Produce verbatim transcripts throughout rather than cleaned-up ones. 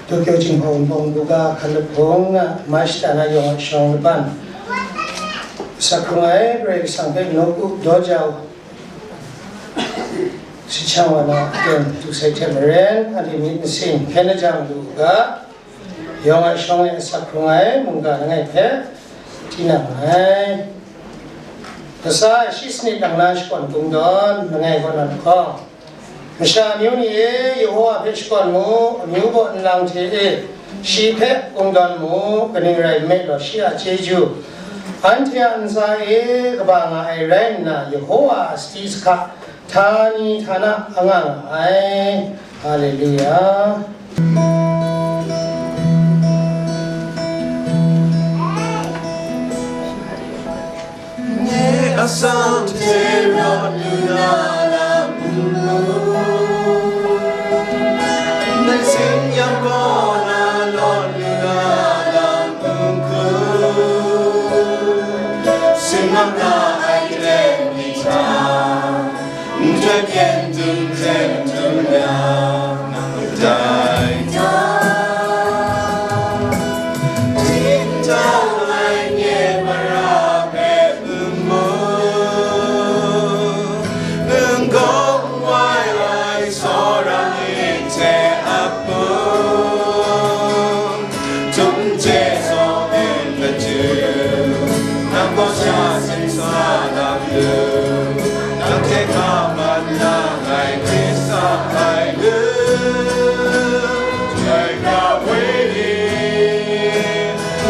Tokyo Jinghpaw Wunpawng Buga hkan lahpawng a mai shata na yawng a shawng laban, asak hkrung ai Karai Kasang hpe nawku daw jau si shang wa na aten du sai hte maren, anhte myit masin hkyen lajang lu u ga, yawng a shawng e asak hkrung ai mungga langai hpe tinang ai. Kasa shi sanit lang na shakawn kungdawn langai kaw na lahkawng, masha amyu ni e, Yehowa hpe shakawn mu, amyu baw nlang hte e, shi hpe kungdawn mu, kaning rai nme law, shi a chyeju anhte a ntsa e kaba nga ai rai nna, Yehowa a sadi sahka htani htana anga nga ai. Haleluya. Nye atsam hte rawt lu na lam n mu, ndai tsin yang kaw na lawt lu na lam n hku, sin mak na ai aten ni hta, nhtoi pyen dun hten dun ya, nang dai ta, tin tau ai nye mara hpe n mu, n gaw n wai ai tsawra myit hte ap mu, Tum je saw ngut matu, nang gaw sha sin sa lam lu, nang hte hka mat na ngai hkrit sa ai lu. Chyoi pra Wenyi,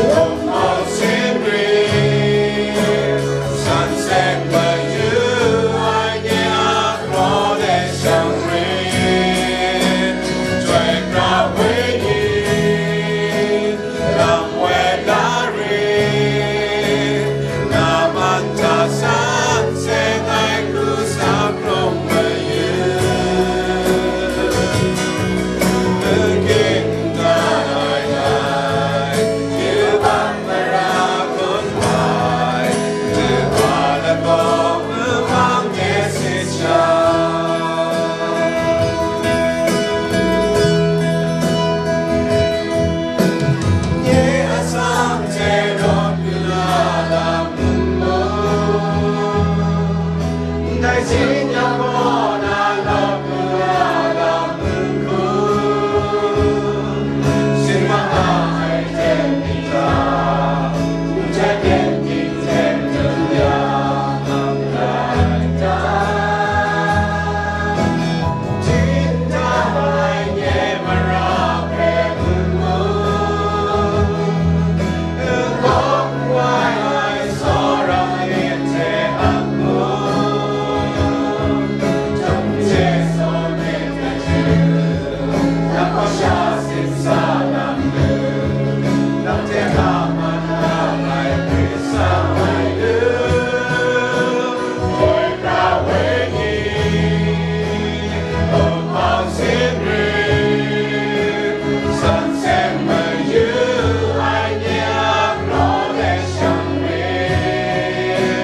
Wunpawng Singri, san seng mayu ai nye a kraw de shang rit, Chyoi pra Wenyi, lam woi la rit, na man hta san seng ai hku sa hkrung mayu. N ging n tai ai, yubak mara hkun hpai, du wa lagaw, n mang de sit sha. Nye atsam hte rawt lu na lam n mu, ndai tsin yang kaw na lawt lu na lam n hku, sin mak na ai aten ni hta, n hte pyen ting hten dun ya, nang rai ta. Tin tau ai nye mara hpe n mu, n gaw n wai ai tsawra myit hte ap mu, tum je saw ngut matu, nang gaw sha sin sa lam lu, nang hte hka mat na ngai hkrit sa ai lu. Chyoi pra Wenyi, Wunpawng Singri, san seng mayu ai nye a kraw de shang rit,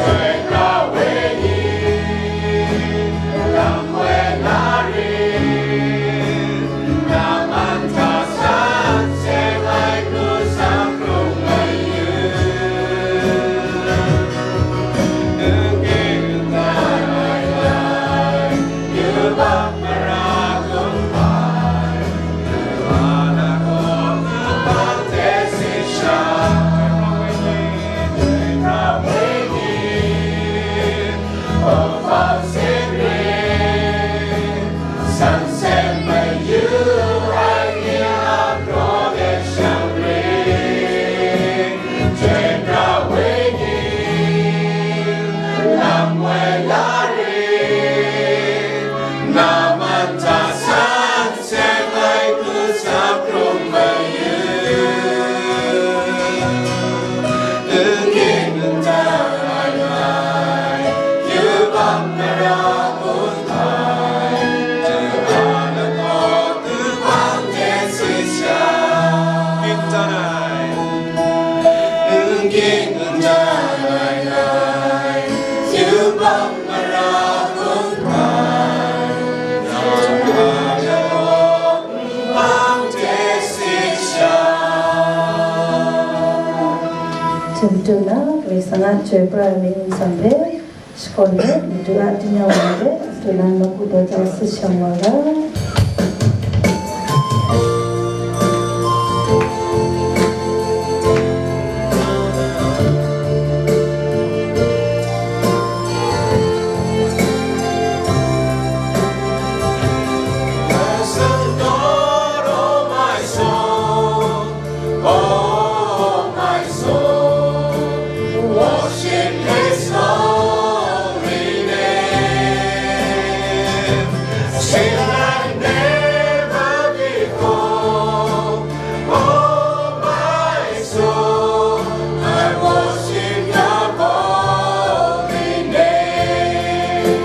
Chyoi pra Wenyi, lam woi la rit, na man hta san seng ai hku sa hkrung mayu. N ging n tai ai, yubak mara hkun hpai, du wa lagaw, n mang de sit sha. Chyoi pra Wenyi, Wunpawng Singri, san seng mayu ai nye a kraw de shang rit, Chyoi pra Wenyi, lam woi la rit, na Nna, Karai Kasang a chyoi pra ai myit nsam hpe, shakawn let, Madu a tingnyang wa hpe, Madu nan nawku daw ja sit shang wa ga. Bless the Lord, oh my soul. Oh, my soul, worship His holy name. Sing like never before. Oh, my soul, I worship Your holy name.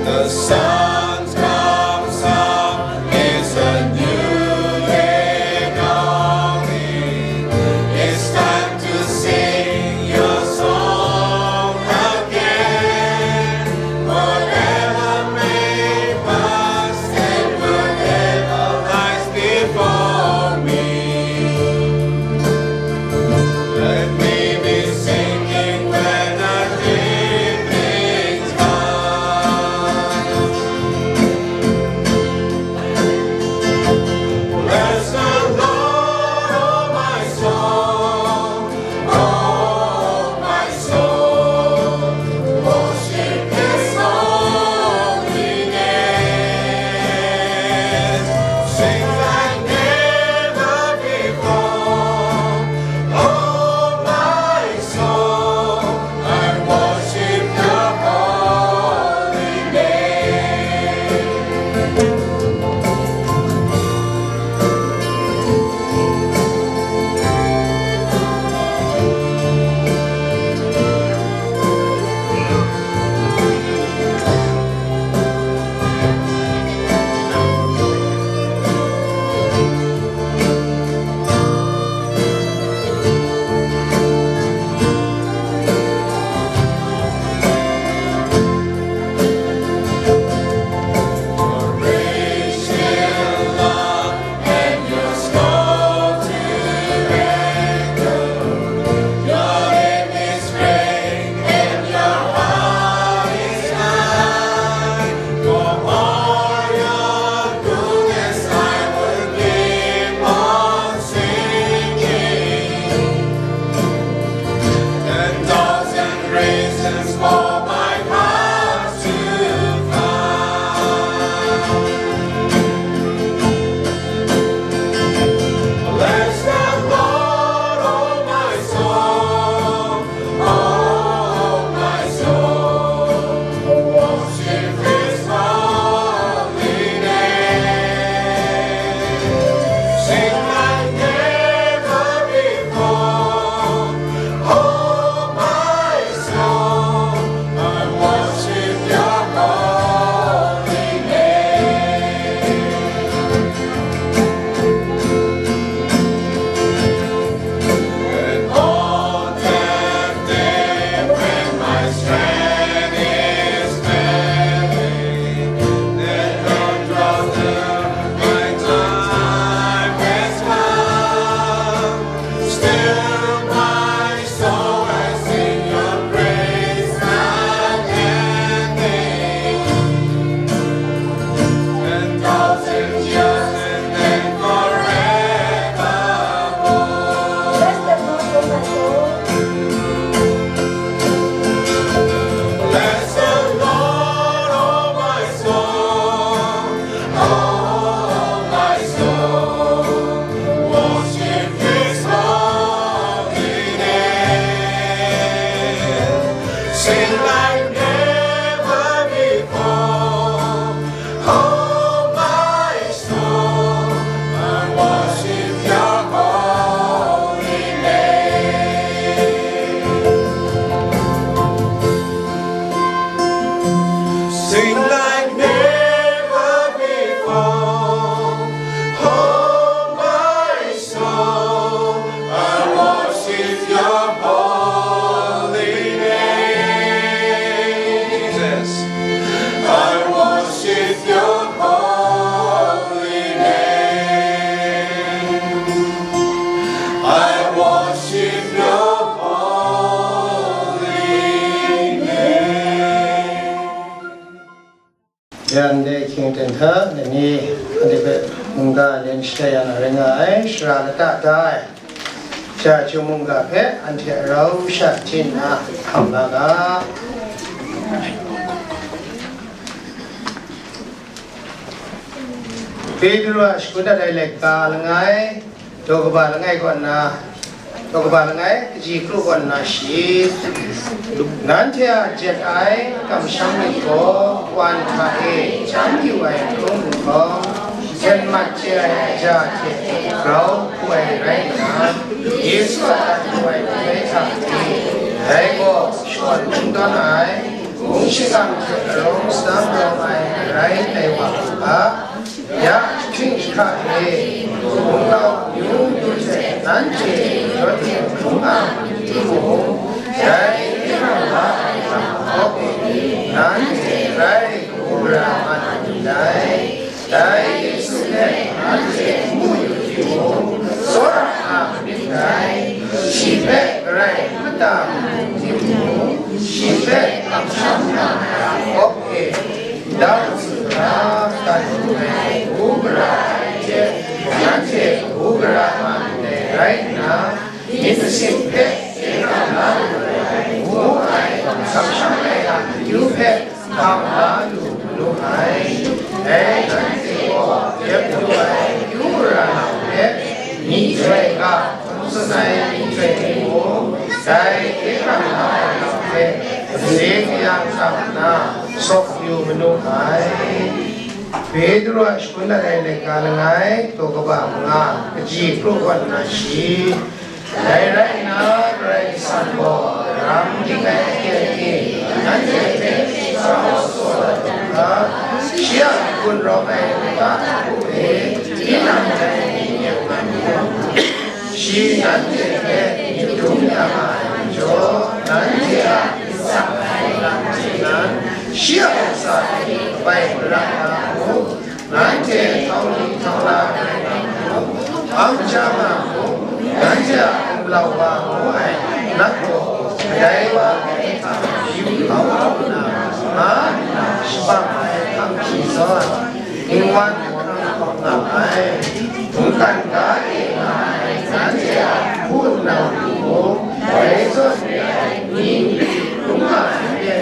The sun comes up, it's a new day dawning. It's time to sing your song again. Whatever may pass and whatever lies before me. Let me be singing when the evening comes. Bless the Lord, oh my soul, oh my soul, worship His holy name. Sing like never before. Oh, my soul, I worship Your holy name. And thousand reasons for my heart to find. Bless the Lord, oh my soul, oh my soul, worship His holy name. Sing like never before. Oh, my soul, I worship Your holy name. And on that day when my strength is failing, and I draw near, my time has come. Still my soul I sing Your praise unending. And thousand years and then forevermore. Bless the Lord, oh my soul. Bless the Lord, oh my soul. Oh, my soul, worship His holy name. Sing like never before. Oh, my soul, I worship Your holy name. Sing like never before. Oh, my soul, I worship Your holy name. Yan de hkying ten hta, dai ni, anhte hpe mungga len shatai ya na rai nga ai, shara lata da ai, Chyeju mungga hpe anhte rau sha hti nna hkam la ga. Petru a shakut dat ai laika langai, daw kaba langai kaw nna, daw kaba langai, kaji kru kaw nna shi, nanhte a jet ai kamsham myit gaw, wan hta e chyam yu ai hkrum nhtawm, jen mat chye ai aja hte grau hku ai rai nna, Yesu a dan lu ai hkrai hta e, dai gaw shakawn kungdawn ai, hpung shingkang hte arawng sadang rawng ai rai tai wa u ga. Ya, hkying hkra e, hpung nau yu yu hte nanhte rawt hte hpung a matu mung, dai tinang la ai lam hkawk e, nanhte rai kabu gara mat ndai. Dai Yesu hpe nanhte n mu yu timung, tsawra nga myit dai. Shi hpe garai mada matu timung, shi hpe kamsham nga ai a hkawk e, ndau tsun hkra, dan lu ai kabu gara ai hte, nanhte kabu gara nga ndai rai nna, myit masin hpe chye na la lu ai, ngu ai, kamsham ai a amyu hpe hkam la lu manu ai. Dai nanhte gaw dep lu ai akyu gara nau hpe, myihtoi ga, hkum tsun ai myihtoi hte mung, dai hkye hkrang la ai lam hpe, kazing kayang hkam nna, sawk yu manu ai. Petru a shakut dat ai laika langai, daw kaba manga, kaji kru kaw nna shi, dai rai nna, Karai Kasang gaw ram dik ai aten e nanhte hpe grau sa dat u ga, shi a n-gun rawng ai nta hku e tinang dai ni yu nga mu. Shi nanhte hpe myit dum ya nga ai majaw, nanhte a myit tsang ai lam hte nan, shi a ntsa hte kabai gara na mu. Nanhte htau li htau la ai lam hku, hpang ja ma hku, nanhte a gumlau wa ngu ai nat gaw, kadai wa hpe hta yu kau kau nna, nga nna shabang ai hkam hkyi zawn, ning wan hkrang hkawm nga ai, mungkan ga e nga ai nanhte a hpu nau ni mung, dai zawn re ai ni nkri hkrum nga ai hpe,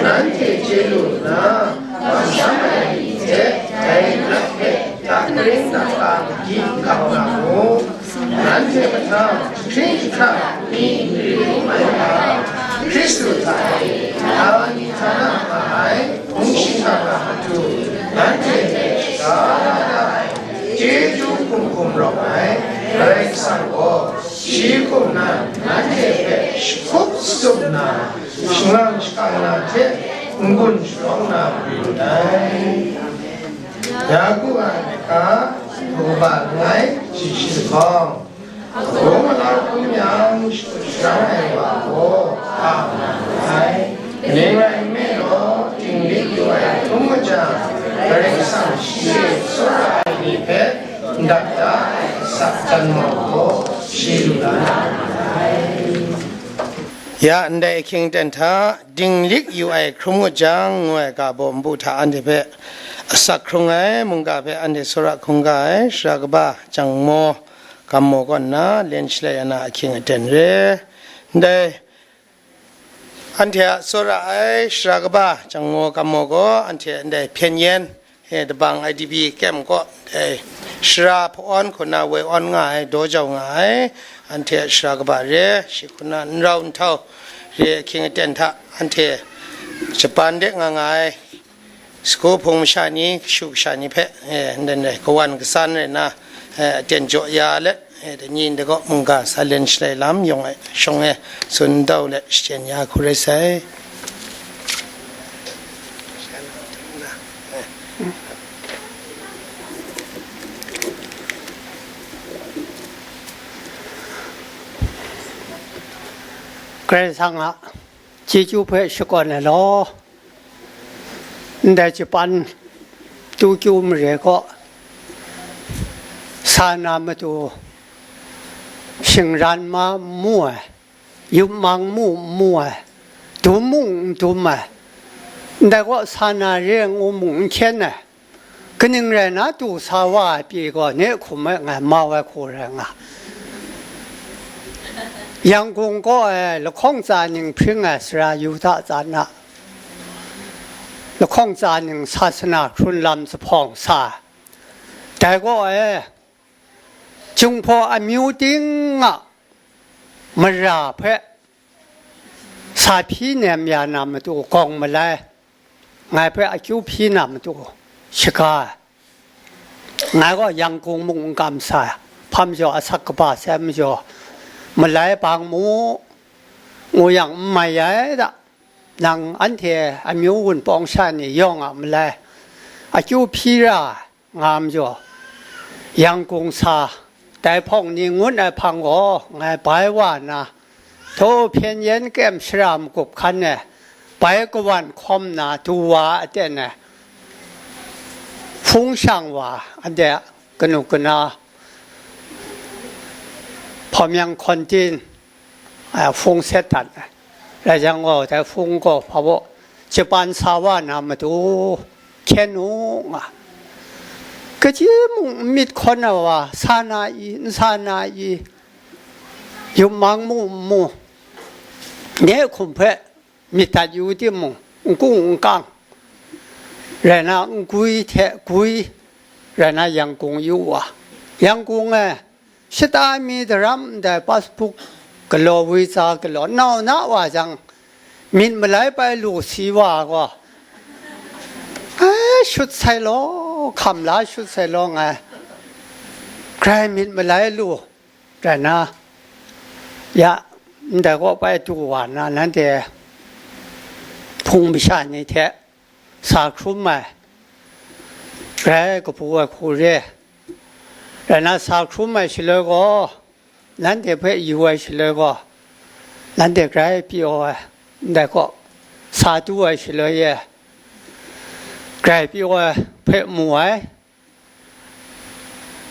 nanhte chye lu nna, kamsham ai ni hte dai nat hpe dakring dakang di kau nga mu. Nanhte mahtang jahkring jahkra ni nkri hkrum ai hta, Hkristu hta e htani htana nga ai hpung shingkang a matu, nanhte hpe shaga la da ai, chyeju hkum hkum rawng ai Karai Kasang gaw, shi hkum nan nanhte hpe shahkup shatup nna, shangang shakang na hte n-gun sharawng na mayu ndai. Yaku a laika, daw kaba langai, shi shi lahkawng, hpung malau hkrum yang shakut sharang ai wa gaw, a nga ai. Kaning rai nme law, dinglik yu ai hkrum nga jang, Karai Kasang shi e tsawra ai ni hpe ndap da ai asak janmau gaw, shi lu la na ai. Ya ndai ahkying ten hta, dinglik yu ai hkrum ngut jang, ngu ai ga baw npu hta anhte hpe asak hkrung ai mungga hpe anhte tsawra hkungga ai, shara kaba jangmaw, gammaw kaw nna len shalai ya na ahkying aten re. Ndai anhte a tsawra ai shara kaba jangmaw, gammaw gaw anhte ndai hpyen yen, e, dabang I D P camp kaw, e, shara hpa-awn hku na woi awn nga ai, daw jau nga ai, anhte a shara kaba re, shi hku na n rau n htau re ahkying aten hta, anhte Japan de nga nga ai, sagu hpung masha ni, kashu kasha ni hpe, e, ndai, ndai, kawan kasan rai nna, e, aten jaw ya let, e, dai ni ndai kaw mungga sa len shalai lam yawng ai shawng e tsun dau let shachyen ya hku rai sai. Karai Kasang a chyeju hpe shakawn ai law, ndai Japan Tokyo mare kaw sa na matu shingran ma n mu ai, yupmang mu n mu ai, dum mung n dum ai, Ndai gaw sa na re ngu mung n hkyen ai. Kaning rai na, du sa wa ai pyi gaw, ne hkum ai ngai mau ai hku rai nga. Yangkung kaw e lahkawng tsa ning hpring ai sara Yuda tsan a, lahkawng tsa ning sasana hkrun lam zuphpawng sa ai. Dai gaw e, Jinghpaw amyu ting a mara hpe sa hpyi nem ya na matu gawng malai, ngai hpe akyu hpyi na matu shaga ai. Ngai gaw Yangkung mung n kam sa ai, hpa majaw asak kaba sai majaw, malai bang mu, ngu yang n mai ai da. Nang anhte amyu wunpawng sha ni yawng a malai akyu hpyi ra ai, nga majaw, Yangkung sa, dai hpawng ni ngut ai hpang gaw ngai bai wa na, htaw hpyen yen kem shara magup hkan e bai kawan hkawm na du wa aten e hpung shang wa, anhte kanu kana hpawm yang hkawn tin, a, hpung set dat ai. Rai jang gaw, dai hpung gaw hpa baw, Japan sa wa na matu hkyen u nga. Kaji mung n myit hkawn ai wa, sa na i, n sa na i, yum mang mu n mu, ne hkum hpe myit dat yu timung, n kung n kang, rai na, n gwi hte gwi, rai na, Yangkung yu wa. Yangkung e, shata mi daram ndai passport galaw, visa galaw, nau na wa jang, myit malai pai lu si wa gaw, ai, shut sai law, hkam la shut sai law ngai, grai myit malai lu, rai na, ya, ndai gaw pai du wa na, nanhte hpung masha ni hte sa hkrum ai, grai kabu ai hku re. Rai na, sa hkrum ai shaloi gaw, nanhte hpe yu ai shaloi gaw, nanhte grai pyaw ai, ndai gaw, sa du ai shaloi e, grai pyaw ai hpe mu ai,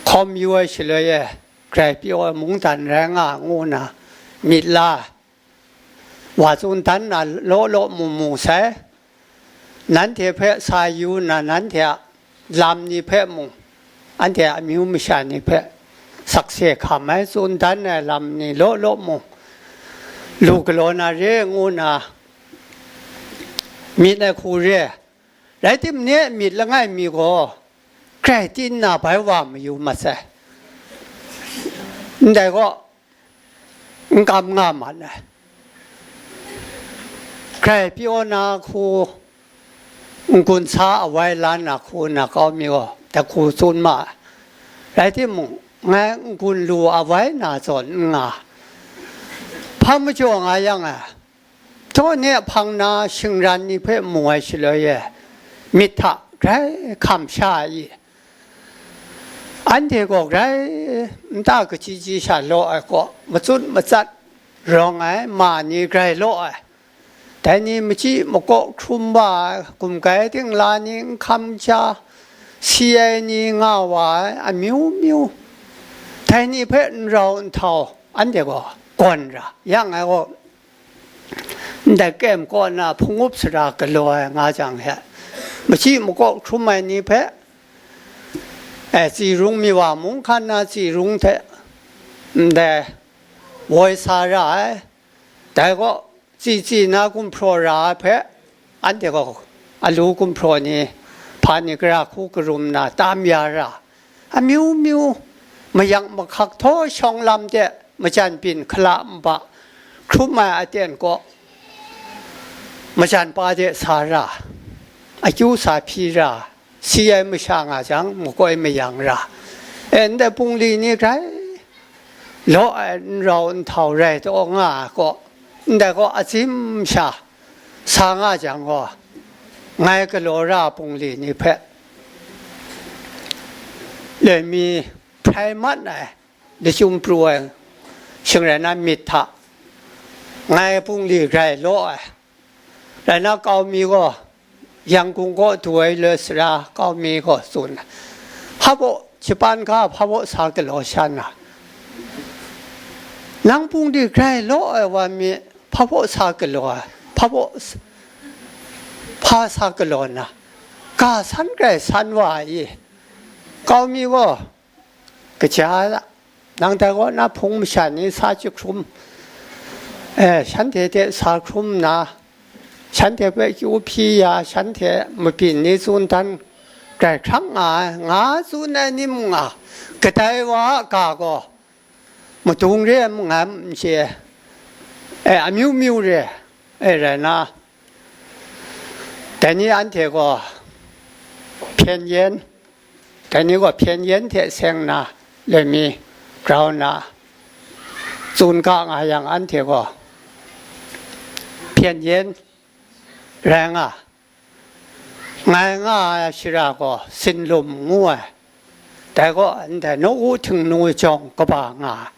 hkawm yu ai shaloi e, grai pyaw ai mungdan rai nga, ngu nna myit la ai. Wa tsun dan na law law mu mu sai, nanhte hpe sa yu nna, nanhte a lam ni hpe mung, anhte a amyu masha ni hpe sakse hkam ai tsun dan ai lam ni law law mung, lu galaw na re ngu nna myit ai hku re. Rai timung, myit langai mi gaw, grai tin na bai wa mayu mat sai. Ndai gaw, n kam nga mat ai. Grai pyaw na hku, n-gun sa awai la na hku na kau mi gaw, dai hku tsun ma ai. Rai timung, ngai n-gun lu awai na zawn n nga. Hpa majaw nga yang e, htaw ne hpang na shingran ni hpe mu ai shaloi e, myit hta grai hkam sha ai i? Anhte gaw grai nta kachyi chyi sha law ai kaw, matsun matsat rawng ai ma ni grai law ai. Dai ni machyi makaw hkrum wa ai, gumgai dingla ni, n hkam ja si ai ni nga wa ai, amyu myu, dai ni hpe n rau n htau, anhte gaw gawn ra yang ai gaw, ndai kem kaw na hpung up sara galaw ai nga jang he, machyi makaw hkrum ai ni hpe, e, tsi rung mi wa mung hkan na tsi rung hte ndai woi sa ra ai. Dai gaw, tsi tsi na gumhpraw ra ai hpe, anhte gaw alu gumhpraw ni, hpa ni gara hku karum na tam ya ra, amyu myu, mayak mahkak htaw shawng lam de majan byin hkala nba hkrum ai aten kaw, majan pa de sa ra, akyu sa hpyi ra, si ai masha nga jang, makoi mayang ra, e, ndai bungli ni grai law ai, n rau n htau rai taw nga ai kaw, ndai kaw atsim sha sa nga jang gaw, ngai galaw ra bungli ni hpe loi mi hprai mat ai, lachyum pru ai shing rai na myit hta, ngai bungli grai law ai, rai na, kau mi gaw, Yangkung kaw du ai loi sara kau mi gaw tsun ai. Hpa baw, Japan ga hpa baw sa galaw sha na, nang bungli grai law ai wa mi, hpa baw sa galaw ai, hpa baw s-, hpa sa galaw nna, ga san grai san wa ai i? Kau mi gaw, kaja, nang dai kaw na hpung masha ni sa jahkrum, eh, shanhte hte sa hkrum nna, shanhte hpe kyu hpyi ya, shanhte mabyin ni tsun dan grai hkrang nga ai, nga tsun ai ni mung nga, kadai wa a ga gaw, madung re ai mung n chye, e, amyu myu re ai rai na, dai ni anhte gaw hpyen yen, dai ni gaw hpyen yen hte seng na loi mi grau na tsun ga nga yang, anhte gaw hpyen yen rai nga, ngai nga ai shara gaw sinlum ngu ai. Dai gaw ndai nawku htingnu jawng kaba nga ai.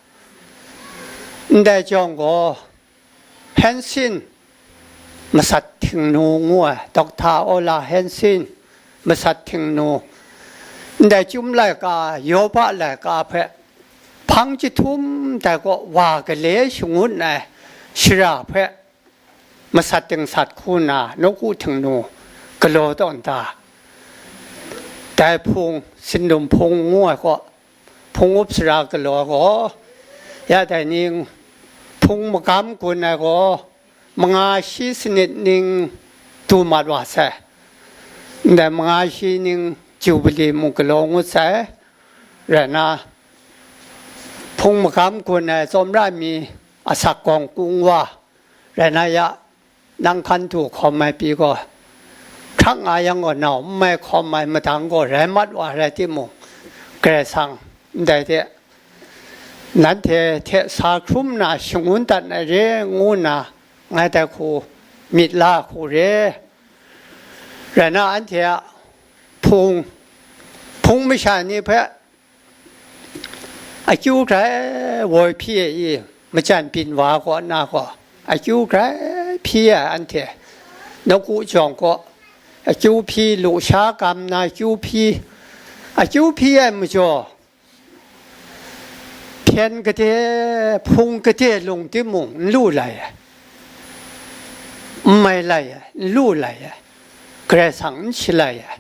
Ndai jawng gaw Hensin masat htingnu ngu ai, Doctor Ola Hensin masat htingnu, ndai Chyum laika, Yoba laika hpe hpang jahtum dai kaw wa gale shangun ai shara hpe masat dingsat hku nna nawku htingnu galaw tawn da. Dai hpung, sinlum hpung ngu ai kaw, hpung up sara galaw gaw, ya dai ning, hpung magam gun ai gaw, manga shi sanit ning du mat wa sai. Ndai manga shi ning Jubili mung galaw ngut sai. Rai nna, hpung magam gun ai tsawmra mi asak gawng kung wa, rai na ya, nang hkan du hkawm ai pyi gaw, hkrak nga yang gaw nau n mai hkawm ai madang gaw rai mat wa rai timung, Karai Kasang ndai hte nanhte hte sa hkrum nna shangun dat ai re ngu nna, ngai dai hku myit la hku re. Rai na, anhte a hpung, hpung masha ni hpe akyu grai woi hpyi ai i, majan byin wa kaw na gaw, akyu grai hpyi ai anhte, nawku jawng kaw akyu hpyi, lusha gam na akyu hpyi, akyu hpyi ai majaw, hpyen gade, hpung gade lung timung n lu lai ai, n mai lai ai, n lu lai ai, Karai Kasang n shalai ai.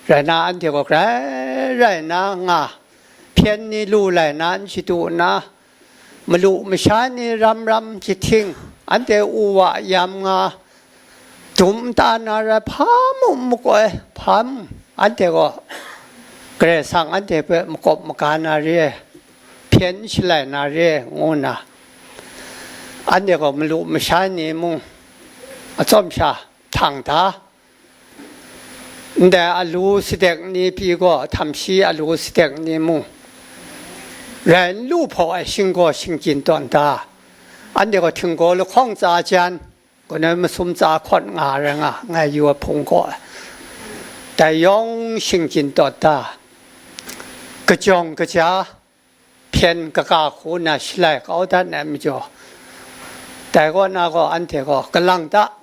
Rai na, anhte gaw grai rai na nga, hpyen ni lu lai na n shadu nna, malu masha ni ram ram jahting, anhte u wa yam nga, dum nta na rai hpa mung makoi hpa mung, anhte gaw Karai Kasang anhte hpe makawp maga na re, hpyen shalai na re ngu nna, anhte gaw malu masha ni mung atsawm sha htang da. Ndai alu sadek ni pyi gaw, htam shi alu sadek ni mung rai n lu hpaw ai shinggaw shinggyin tawn da. Anhte gaw htinggaw lahkawng tsa jan, ganoi masum tsa hkawt nga rai nga, ngai yu ai hpung gaw, dai yawng shinggyin tawn da. Kajawng kaja, hpyen kaga hku na shalai kau dat ai majaw, dai kaw na gaw anhte gaw kalang ta,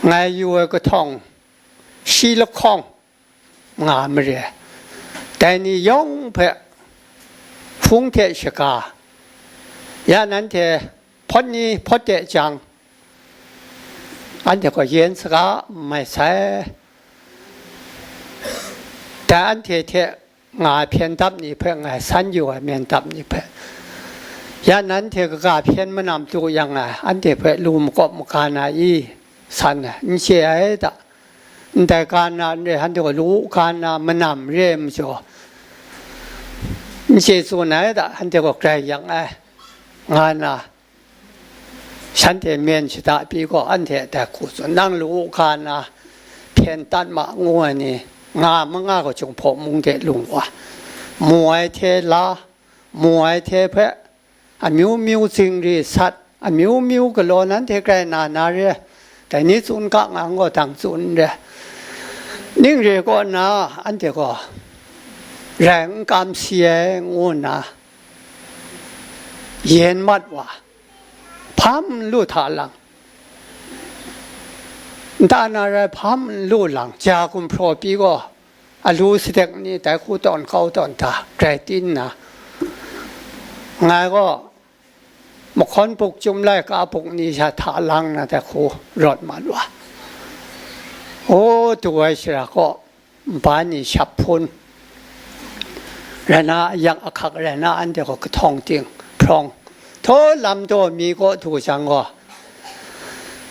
ngai yu ai kahtawng shi lahkawng nga mare. Dai ni yawng hpe hpung hte shaga, ya nanhte hpawt ni hpawt de jang, anhte gaw yen saga n mai sai. Dai anhte hte nga ai hpyen dap ni hpe ngai san yu ai, myen dap ni hpe, ya nanhte kaga hpyen manam du yang ai, anhte hpe lu makawp maga na i? San ai, n chye ai da. Ndai ga na n re, anhte gaw lu ga na manam re ai majaw, n chye tsun ai da, anhte gaw grai yang ai, nga na, shanhte myen shada pyi gaw, anhte dai hku tsun, nang lu u ga na, hpyen tat ma ngu ai ni, nga ma nga gaw, Jinghpaw mung de lung wa, mu ai hte la, mu ai hte hpe, amyu myu zingri sat, amyu myu galaw nanhte grai na na re, dai ni tsun ga nga gaw dang tsun n re, ning re kaw na, anhte gaw rai n kam si ai, ngu nna, yen mat wa, hpa n lu hta lang, nta na rai hpa n lu lang, ja gumhpraw pyi gaw, alu sadek ni dai hku tawn kau tawn hta grai tin nna, ngai gaw mahkawn buk, chyum laika buk ni sha hta lang na dai hku rawt mat wa. O, du ai shara kaw nba ni shap hpun rai na, ayak ahkak rai na, anhte gaw kahtawng ting hprawng, htaw lam daw mi kaw du jang gaw,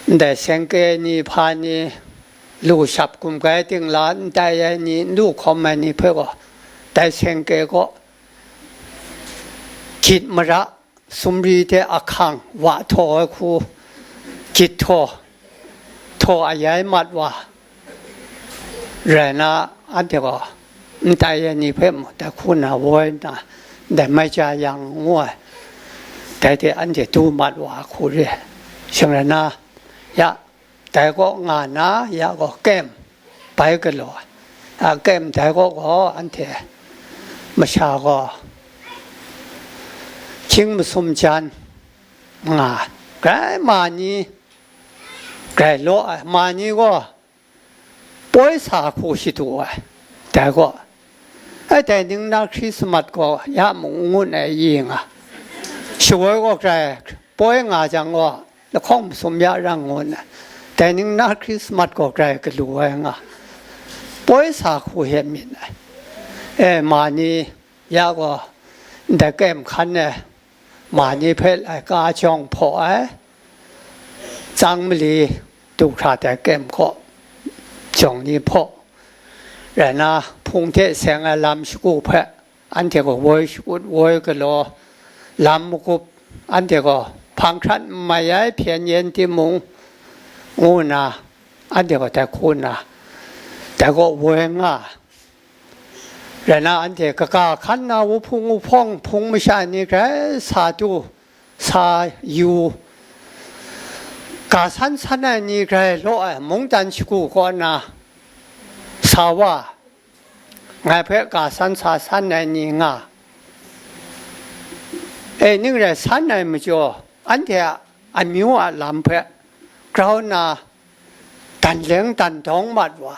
ndai sengke ni hpa ni, lu shap gumgai ting la n tai ai ni, n lu hkawm ai ni hpe gaw, dai sengke kaw gyit mara, sumri hte ahkang wa htaw ai hku, gyit htaw, htaw ayai mat wa rai na, anhte gaw n tai ai ni hpe mung dai hku na woi nna, ndai mai ja yang ngu ai, dai hte anhte du mat wa ai hku re ai. Shing rai na, ya, dai kaw nga na, ya gaw kem bai galaw ai. A kem dai kaw gaw anhte masha gaw hkying masum jan nga ai. Grai ma ni, grai law ai, ma ni gaw poi sa hku shadu ai. Dai gaw, ai, dai ning na Hkrismat gaw ya mung n ngun ai, i nga. Shawoi gaw grai poi nga jang gaw, lahkawng masum ya rang ngun ai. Dai ning na Hkrismat gaw grai galu ai nga. Poi sa hku he myit ai. E, ma ni ya gaw, ndai kem hkan e, ma ni hpe laika jawng hpaw ai, tsang mali du hkra dai kem kaw jawng ni hpaw rai na, hpung hte seng ai lam shagu hpe anhte gaw woi shakut, woi galaw, lam magup, anhte gaw hpang hkrat n mai ai hpyen yen timung, ngu nna anhte gaw dai hku nna, dai kaw woi nga ai. Rai na, anhte kaga hkan na wuhpung wuhpawng hpung masha ni grai sa du, sa yu, ga san san ai ni grai law ai mungdan shagu kaw na sa wa, ngai hpe ga san sa san ai ni nga. E, ning rai san ai majaw, anhte a amyu a lam hpe grau nna dan leng dan dawng mat wa,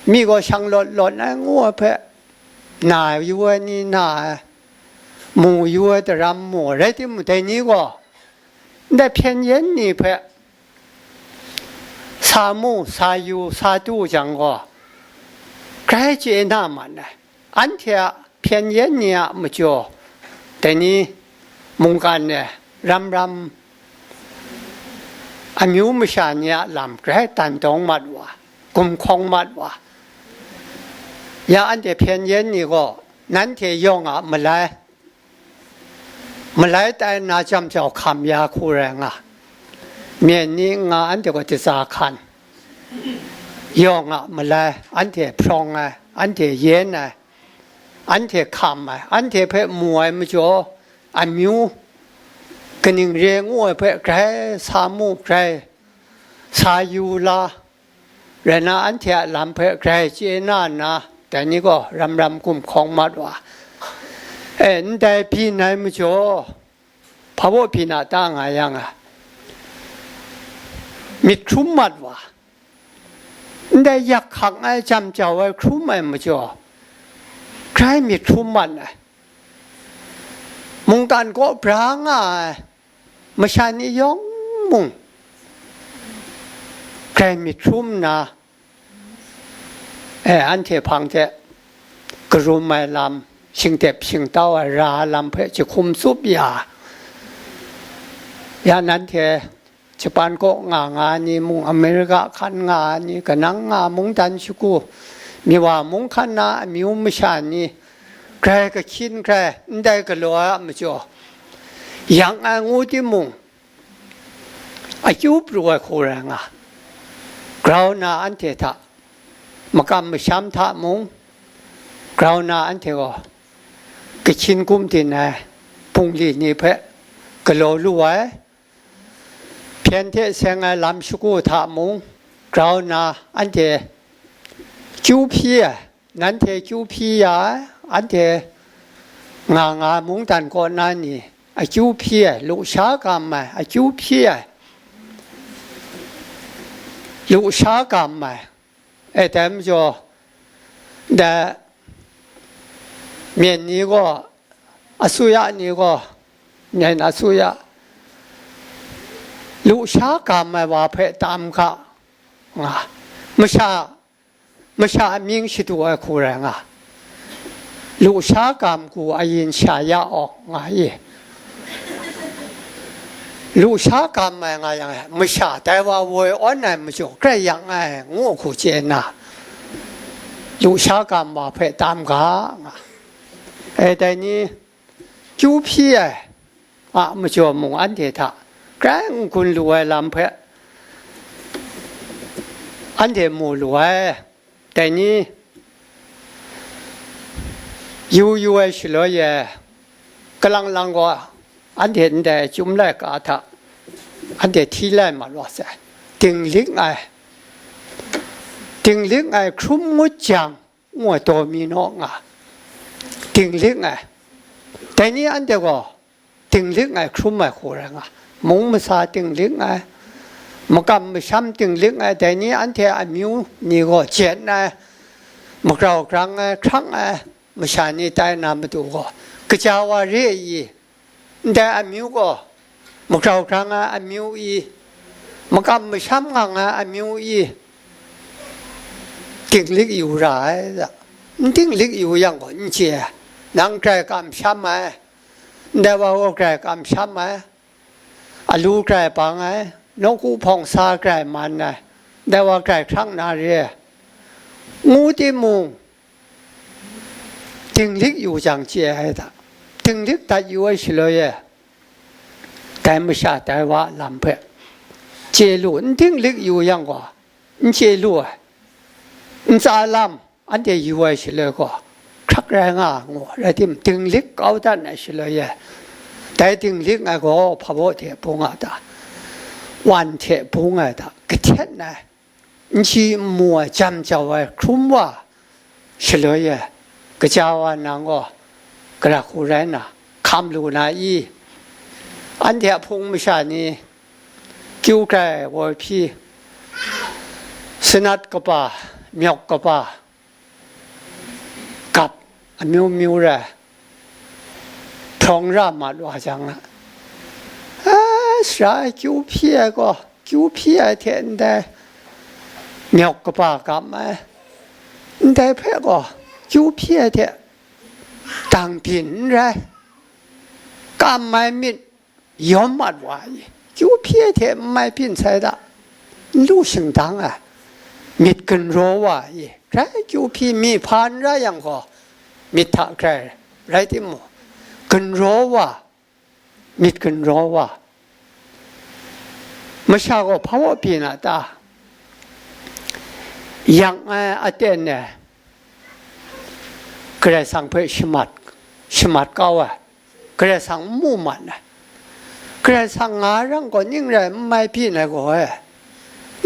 mi gaw shang lawt lawt ai ngu ai hpe, na yu ai ni na ai, mu yu ai daram mu ai, rai timung, dai ni gaw ndai hpyen yen ni hpe sa mu, sa yu, sa du jang gaw, grai chye na man ai. Anhte a hpyen yen ni a majaw, dai ni mungkan e ram ram amyu masha ni a lam grai dan dawng mat wa, gumhkawng mat wa. Ya anhte hpyen yen ni gaw, nanhte yawng a malai, malai tai na jam jau hkam ya hku rai nga, myen ni n nga, anhte gaw datsa hkan, yawng a malai, anhte hprawng ai, anhte yen ai, anhte hkam ai, anhte hpe mu ai majaw, amyu kaning re ngu ai hpe grai sa mu, grai sa yu la, rai na, anhte a lam hpe grai chye na nna, dai ni gaw ram ram gumhkawng mat wa. E, ndai byin ai majaw, hpa baw byin a ta nga yang a, myit hkrum mat wa. Ndai yak hkak ai, jam jau ai, hkrum ai majaw, grai myit hkrum mat ai. Mungkan kaw bra nga ai masha ni yawng mung grai myit hkrum nna, e, anhte hpang hte karum ai lam, shingtep shingtau ai ra ai lam hpe jahkum tsup ya, ya nanhte Japan kaw nga nga ai ni mung, America hkan nga ai ni, kanang nga mungdan shagu, Miwa mung hkan na amyu masha ni, grai kahkyin hkrai ndai galaw ai a majaw, yang ai ngu timung, akyu pru ai hku rai nga, grau na anhte hta, makam masham hta mung, grau na anhte gaw kahkyin gumdin ai bungli ni hpe galaw lu ai, hpyen hte seng ai lam shagu hta mung, grau nna anhte kyu hpyi ai, nanhte kyu hpyi ya ai, anhte nga nga mungdan kaw na ni akyu hpyi ai, lusha gam ai, akyu hpyi ai, lusha gam ai, e, dai majaw, dai myen ni gaw, asuya ni gaw, myen asuya, Lusha gam ai wa hpe tam ga, nga, masha, masha amying shadu ai hku rai nga, lusha gam ku ayin sha ya awng, nga i. Lusha gam ai nga yang, masha dai wa woi awn ai majaw grai yang ai, ngu hku chye nna, lusha gam wa hpe tam ga, nga. E, dai ni, kyu hpyi ai a majaw mung anhte hta grai n gun lu ai lam hpe anhte mu lu ai. Dai ni, yu yu ai shaloi e, kalang lang gaw anhte ndai chyum laika hta anhte hti lai mat wa sai. Dinglik ai, dinglik ai hkrum ngut jang, ngu ai daw mi naw nga, dinglik ai. Dai ni anhte gaw dinglik ai hkrum ai hku rai nga, mung masa dinglik ai, makam masham dinglik ai. Dai ni anhte amyu ni gaw jen ai, magrau grang ai, hkrang ai, masha ni tai na matu gaw, kaja wa re i, ndai amyu gaw, magrau grang ai amyu i, makam masham nga ai amyu i, dinglik yu ra ai, n dinglik yu yang gaw n chye ai. Nang grai kamsham ai, ndai wa gaw grai kamsham ai, alu grai bang ai, nawku hpawng sa grai man ai, ndai wa grai hkrang na re ai, ngu timung, dinglik yu jang chye ai hta, dinglik dat yu ai shaloi e, dai masha dai wa a lam hpe chye lu, n dinglik yu yang gaw, n chye lu ai, ntsa lam anhte yu ai shaloi gaw, hkrak rai nga ngu, rai tim, dinglik kau dat ai shaloi e, dai dinglik ai gaw hpabaw hte bung a ta, wan hte bung ai ta, kahtet ai, n chyi n mu ai, jam jau ai hkrum wa shaloi e, kaja wa nang gaw, gara hku rai nna, hkam lu na i? Anhte a hpung masha ni, kyu grai woi hpyi, sanat kaba, myawk kaba, gap amyu myu rai, hprawng ra mat wa jang, a, sara ai kyu hpyi ai gaw, kyu hpyi ai hte ndai myawk kaba gap ai, ndai hpe gaw kyu hpyi ai hte dang byin n rai, kam ai myit yawm mat wa i, kyu hpyi ai hte n mai byin sai da, n lu shingdang ai, myit gunraw wa i, grai kyu hpyi mi hpa n ra yang gaw, myit hta grai rai timung, gunraw wa, myit gunraw wa, masha gaw hpa wa byin a ta? Yang ai aten e Karai Kasang hpe shamat, shamat kau ai, Karai Kasang n mu mat ai, Karai Kasang nga rang gaw ning rai n mai byin ai gaw e,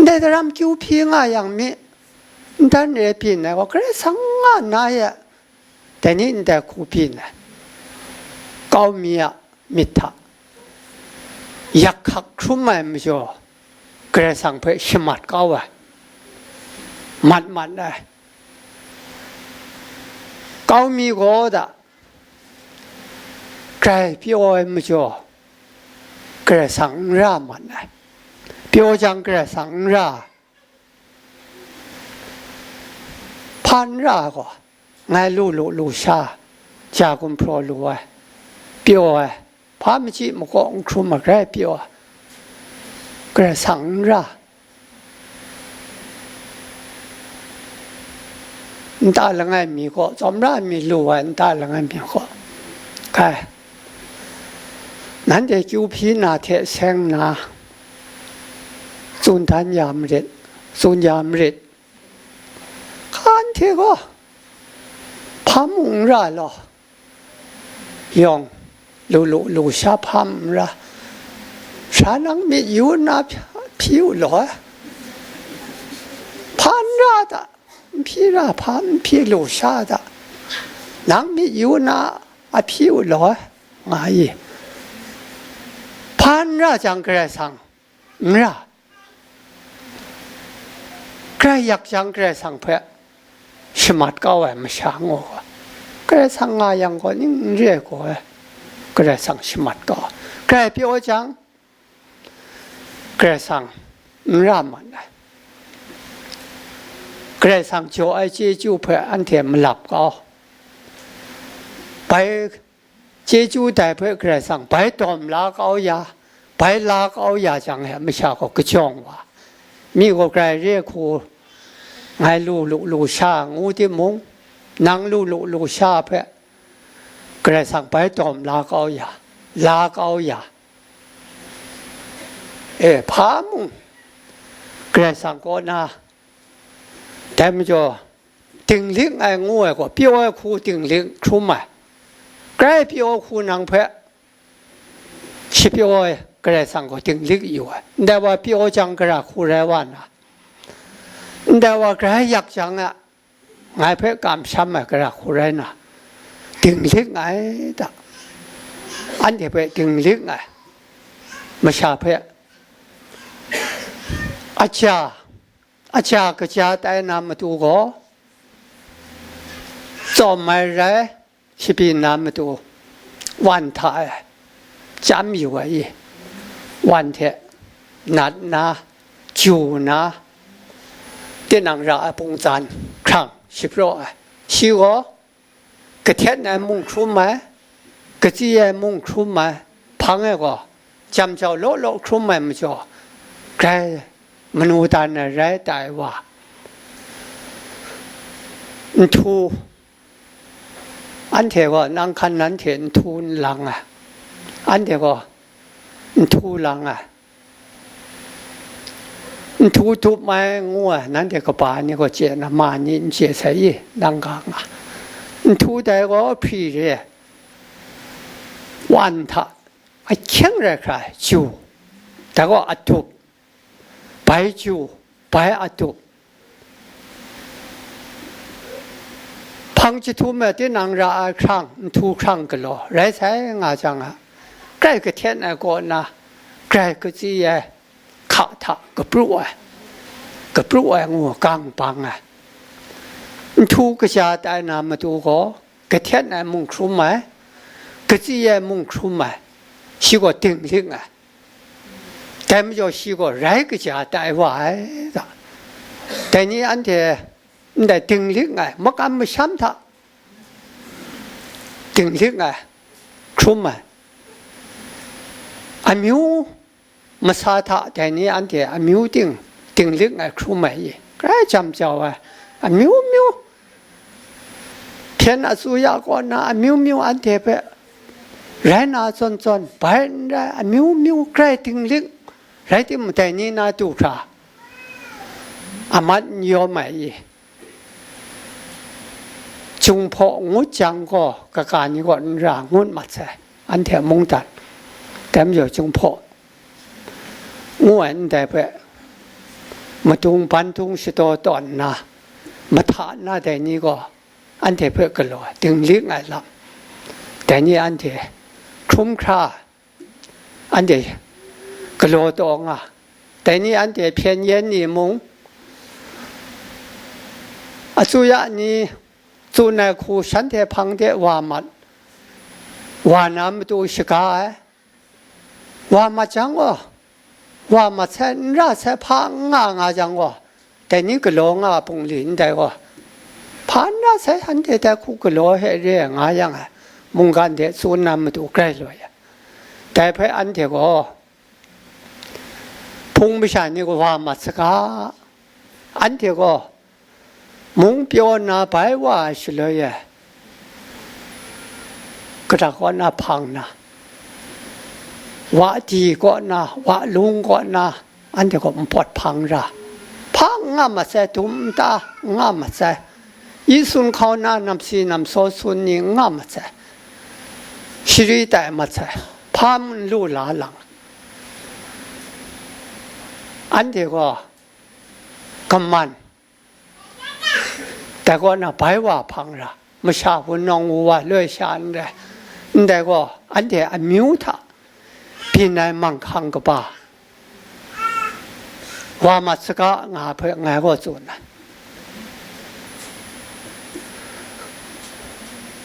ndai daram kyu hpyi nga yang mi, n dan re byin ai gaw, Karai Kasang nga nna e, dai ni ndai hku byin ai, kau mi a myit hta yak hkak hkrum ai majaw, Karai Kasang hpe shamat kau ai, mat mat ai, kau mi gaw da, grai pyaw ai majaw, Karai Kasang n ra mat ai, pyaw jang Karai Kasang n ra, hpa n ra gaw, ngai lu lu lu sha, ja gumhpraw lu ai, pyaw ai, hpa machyi makaw n hkrum ai, grai pyaw ai, Karai Kasang n ra, nta langai mi gaw, tsawmra mi lu ai nta langai mi gaw, kai, nanhte kyu hpyi na hte seng nna, tsun dan ya marit, tsun ya marit. Hkan hte gaw, hpa mung n ra law, yawng, lu lu lu sha hpa n ra, sara nang myit yu nna hpyi u law, hpa n ra ta, n hpyi ra, hpa n hpyi lu sha ta, nang myit yu nna a hpyi u law, nga i, hpa n ra jang Karai Kasang n ra, grai yak jang Karai Kasang hpe shamat kau ai masha ngu gaw, Karai Kasang nga yang gaw ning n re ai gaw e, Karai Kasang shamat kau ai. Grai pyaw jang, Karai Kasang n ra mat ai. Karai Kasang jaw ai chyeju hpe anhte malap kau. Bai chyeju dai hpe Karai Kasang bai dawm la kau ya, bai la kau ya jang he masha gaw kajawng wa, mi gaw grai re hku, ngai lu lu lu sha ngu timung, nang lu lu lu sha hpe Karai Kasang bai dawm la kau ya, la kau ya. E, hpa mung Karai Kasang kaw na, dai majaw, dinglik ai ngu ai gaw, pyaw ai hku dinglik hkrum ai, grai pyaw hku nang hpe shapyaw ai Karai Kasang gaw dinglik yu ai. Ndai wa pyaw jang, gara hku rai wa na, ndai wa grai yak jang a, ngai hpe kamsham ai gara hku rai na, dinglik ai ta, anhte hpe dinglik ai, masha hpe aja, aja kaja tai na matu gaw, tsawm ai rai, shabyin na matu wan hta e, chyam yu ai i, wan hte nat na, ju na, tinang ra ai pungtsan hkrang shapraw ai. Shi gaw kahten ai mung hkrum ai, katsi ai mung hkrum ai, hpang e gaw jam jau law law hkrum ai majaw, grai manu dan ai rai tai wa, nhtu, anhte gaw nang hkan nanhte nhtu n lang ai, anhte gaw nhtu lang ai, nhtu tup ai ngu ai, nanhte kaba ni gaw chye na, ma ni n chye sai i, nang ga nga. Nhtu dai gaw hpri re ai, wan hta ahkyeng rai hkra ai ju, dai gaw adup, bai ju, bai adup, hpang jahtum e tinang ra ai hkrang, nhtu hkrang galaw rai sai nga jang a, grai kahten ai kaw na, grai katsi ai, hka hta kapru ai, kapru ai ngu gang bang ai. Nhtu kaja tai na matu gaw, kahten ai mung hkrum ai, katsi ai mung hkrum ai, shi gaw dinglik ai. Dai majaw shi gaw rai kaja tai wa ai ta. Dai ni anhte ndai dinglik ai, makam masham hta dinglik ai, hkrum ai, amyu masa hta dai ni anhte amyu ting dinglik ai hkrum ai i, grai jam jau ai, amyu myu, hpyen atsu ya kaw na amyu myu anhte hpe rai na zawn zawn, bai n rai, amyu myu grai dinglik, rai timung, dai ni na du hkra amat n yawm ai i, Jinghpaw ngut jang gaw, kaga ni gaw n ra ngut mat sai, anhte mungdan. Dai majaw Jinghpaw ngu ai ndai hpe, madung bandung shadaw tawn nna, mahta na dai ni gaw, anhte hpe galaw ai, dinglik ai lam, dai ni anhte hkrum hkra, anhte galaw taw nga, dai ni anhte hpyen yen ni mung, atsu ya ni tsun ai hku shanhte hpang de wa mat, wa na matu shaga ai, wa mat jang gaw, wa mat sai, n ra sai, hpa n nga nga jang gaw, dai ni galaw nga ai bungli ndai gaw, hpa n ra sai, anhte dai hku galaw he re ai nga yang ai, mungkan de tsun na matu grai loi ai. Dai hpe anhte gaw, hpung masha ni gaw wa mat saga, anhte gaw mung pyaw nna bai wa ai shaloi e, kadak kaw na hpang na, wa di kaw na, wa lung kaw na, anhte gaw npawt hpang ra, hpa n nga mat sai, dum nta n nga mat sai, i sun hkau na, namsi namsaw sun ni n nga mat sai, shari tai mat sai, hpa n lu la lang. Anhte gaw kaman, dai kaw na bai wa hpang ra, masha wunawng wu wa loi sha n rai, ndai gaw anhte amyu hta byin ai manghkang kaba wa mat saga nga hpe ngai gaw tsun ai.